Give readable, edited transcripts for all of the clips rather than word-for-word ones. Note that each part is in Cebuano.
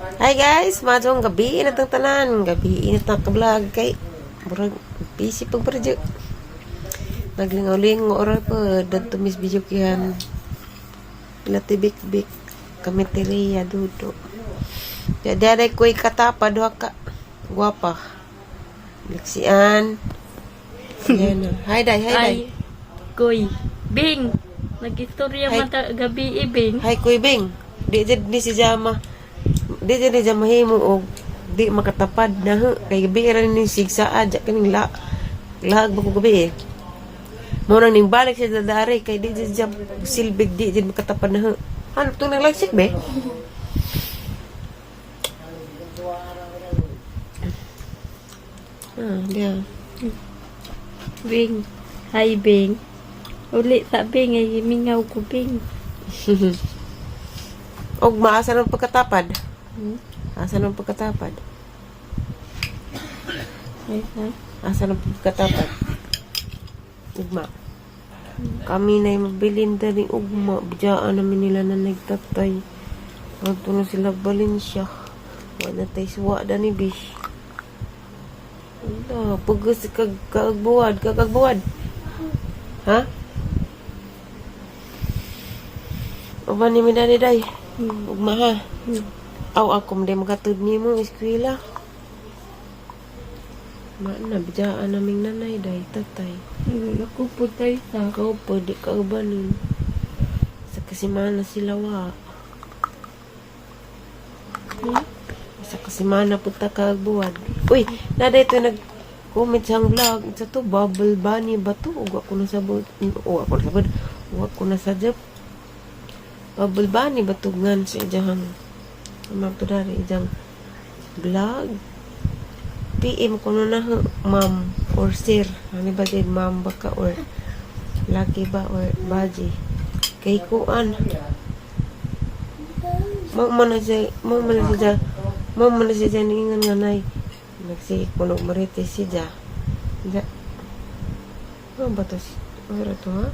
Hi guys, maayong gabi na tang tanan. Gabi na tang ka-vlog kay murag busy pag paradyo. Naglingaw-lingaw oral pa dadto Miss Bijukihan. Latibik bik kami tiriya dudo. Di ko'y katapa duha ka guwapa. Liksian. Yan na. Hi day, hi day. Ay, Koy. Bing! Nag-istorya Hi. man ta gabi eh, Bing. Hi Kuy Bing. Di jud ni si Jama. Di jud ni Jama himo og di makatapad na ha. Kay gabi ra ni sigsaa ja kaning la lahag ba ko gabi eh. Mo nang ning balik siya dadari kay di jud siya silbig di jud makatapad na ha. Ano to nang lagsik be? Ah, dia. Bing. Hi, Bing. Uli sa Bing, ay mingaw ko, Bing. Og maasa ng pagkatapad. Hmm? Asa ng pagkatapad? Ay, ha? Asa ng pagkatapad? Ugma. Kami na mabilin dali ugma. Biyaan namin nila na nagtatay. Adto na sila Valencia. Wa na tay suwa dani bish. Wala, pagkas kag kagbuwad, kagbuwad. Ha? Uban ni mi dani day. Ugma ha. Aw ako mo day makatud nimo eskwela. Maana biyaan naming nanay day tatay. Ay, ako po tayo sa. Ikaw po, di ka ubanin. Sa kasimana sila wa. Hmm? Sa kasimana po ta kagbuwad. Uy, nada ito nag comment sa vlog. Sa to, bubble bunny ba to? Uwa ko na sabod. Uwa ko na sabod. Uwa ko na sa. Bubble bunny ba to ngan sa ijahang ma'am to dari ijang vlog. PM ko na na ma'am or sir. Ano ba din ma'am baka or laki ba or baji. Kay kuan. Mo man na siya, mo man na siya, mo man na siya ningan nga nay. Nagsige ko nog marites siya. Ja. Ano ba to? Ano to ha?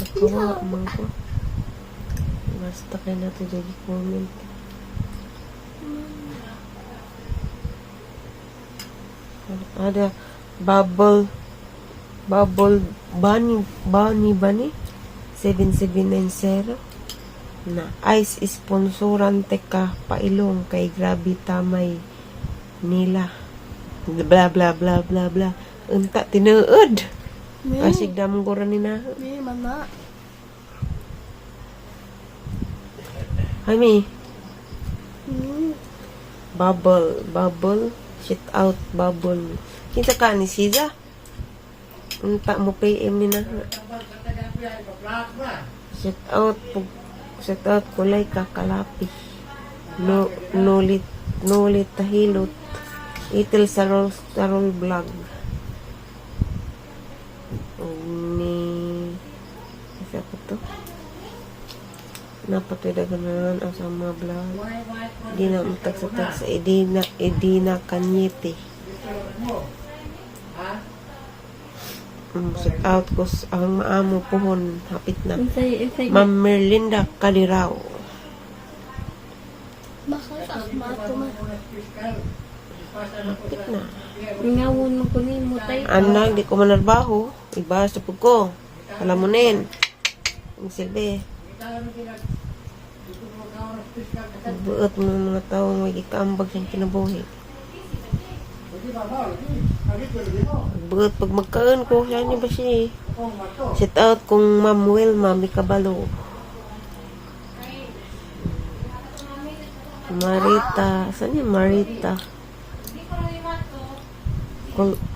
Nakawa man ko. Basta kay nato dyan comment. Ada bubble bubble bunny bunny bunny 7790 na ice sponsoran teka pailong kay grabe tamay nila bla bla bla bla bla unta tinuod pasig damgo ra ni na. Mi, mama. Hi mi. Bubble bubble shit out bubble kinsa ka ni Siza unta mo PM ni na. Shout out po. Shout out kulay kakalapi. No nulit nulit tahilot. Itil sarol sarol vlog. Og ni kasi ako to. Napatoy dagan ang sa mga vlog. Di na matag sa tag sa Edina Edina Cañete. Shout out ko sa ang maamo pohon hapit na. Insay, insay. Ma'am Merlinda Calirao. Bakit ako ma? Hapit na. Mingawon mo ko ni mo tayo. Anak, di ko manarbaho. Iba sa pug ko. Kalamunin. Ang silbi. Buot mo mga tao may gikaambag siyang kinabuhi. Buot pag magkaan ko, siya niya ba siya eh. Shout out kung Ma'am Wilma Mikabalo. Marita. Saan yung Marita?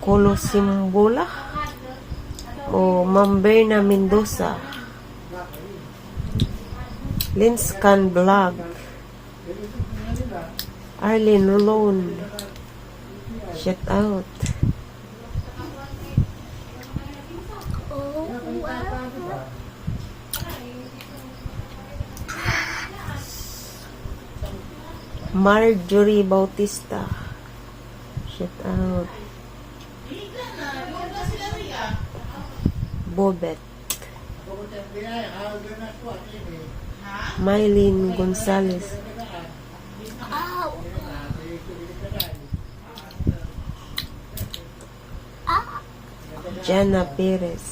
Colosimbola? O Ma'am Berna Mendoza. Linscan Vlog. Arlene Rolon. Shout out. Oh, wow. Marjorie Bautista. Shout out. Bobet. Mylene Gonzalez. Ow. Ah. Jana Perez.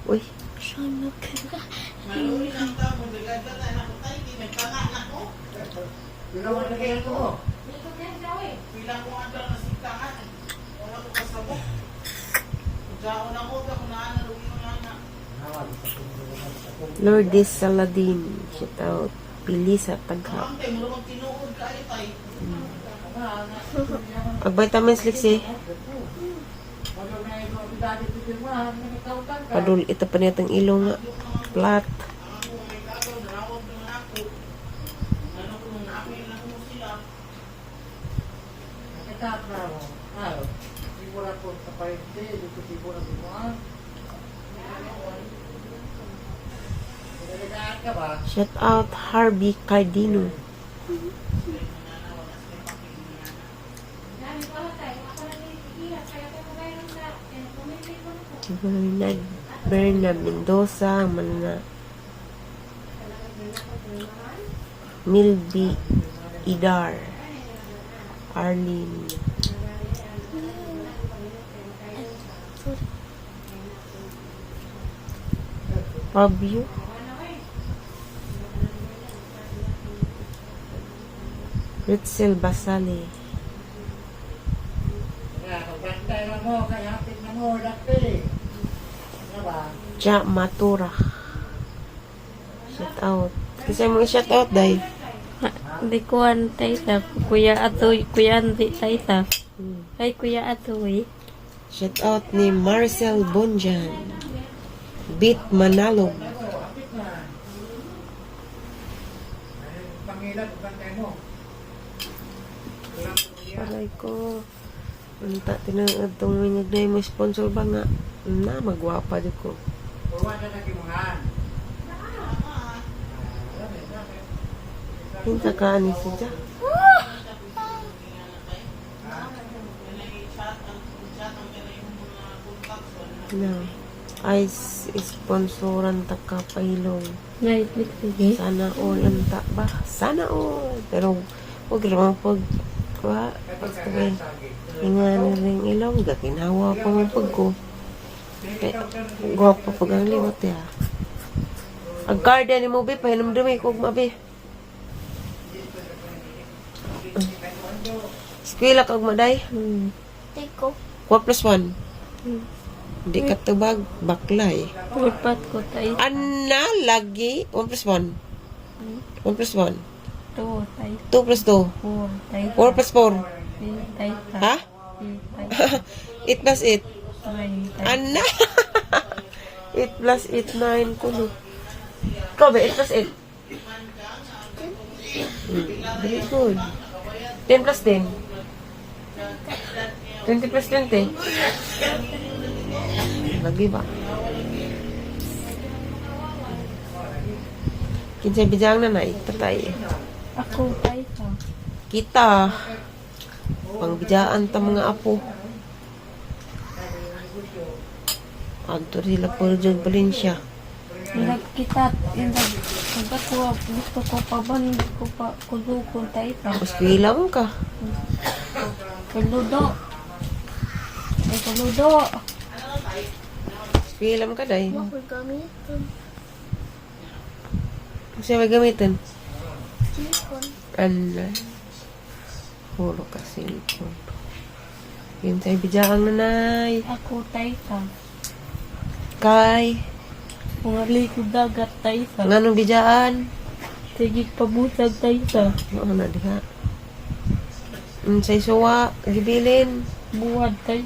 Uy, Siya Lourdes Saladin. Shout out. Pilisa Tagha. Ag vitamins liksi. Padul ito pa niya itong ilong nga. Plat. Shout out Harvey Cardino. Bernard Berna Mendoza, Manna Milby Idar, Arlene. Fabio. Ritzel Basale. Ja Matura. Shout out. Kasi mo shout out day. Di kuan taysa. Kuya Atoy, Kuya Andy taysa. Ay, Kuya Atoy. Shout out ni Marcel Bonjan. Bit Manalo. Aray ko. Unta tinangad tong minyag na mo sponsor ba nga? Na magwapa di ko. Hinta ka ani siya. Na. Ay, sponsoran ta ka pailong. Ngay, sige. Sana all ang ta ba? Sana all. Pero wag naman pag wa basta kay inga na rin ilong gakinawa pa man pag ko. Kay gwapa pag ang liwat ya. Ang garden ni mo be pahinumdumi ko mabe. Eskwela kag maday. Tiko. 4 plus 1. Di ka tubag baklay. Lipat ko tayo. Anna lagi 1 plus 1. 1 plus 1. 2 tayo. 2 plus 2. 4 tayo. 4 plus 4. Tayo. Ha? 8 plus 8. 9 tayo. Anna! 8 plus 8, 9 ko no. Ikaw ba? 8 plus 8? Very good. 10 plus 10? 20 plus 20? Lagi ba? Kinsay bijang na na, tatay. Ako tayo. Kita. Pangbijaan ta mga apo. Adto sila po dyan Valencia. Nagkita, nagkatuwa, gusto ko pa ba, hindi ko pa kudukon tayo. Eskwela mo ka. Kaludo. Ay, kaludo. Eskwela mo ka, day. Ako gamitin. Kasi may gamitin. Cellphone. Ano? Puro ka cellphone. Yun tayo bijaang nanay. Ako tayo. Kay. Mga likod dagat tayo. Nganong bijaan? Sige, pabusag tayo. Oo na diha. Say suwa, gibilin. Buwad tayo.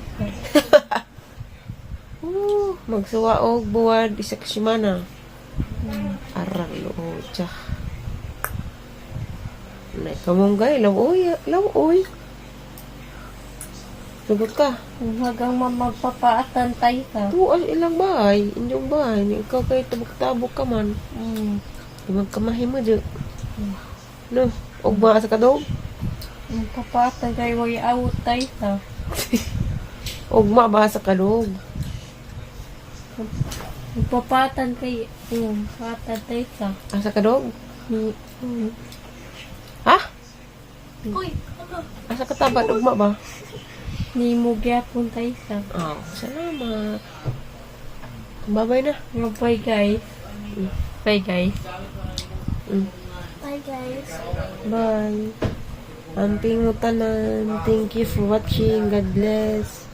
Magsuwa og buwad isa ka semana. Arang loo, tsa. Nay kamunggay, lawoy, lawoy. Sugot ka. Hanggang magpapaatan tayo. Tuas ilang bahay, inyong bahay. Ni Ikaw kay tabok-tabok ka man. Di magkamahi mo di. No, ugma sa kadog. Magpapaatan kayo, way awot tayo. Ugma ba sa kadog? Magpapaatan kayo. Paatan tayo. Asa kadog? Mm. Ha? Uy, ano? Asa ka tabat ugma ba? Nimo gyapon, Taysa. Oh, salamat. Bye-bye na. Bye, guys. Bye, guys. Bye, guys. Bye. Amping mo tanan. Thank you for watching. God bless.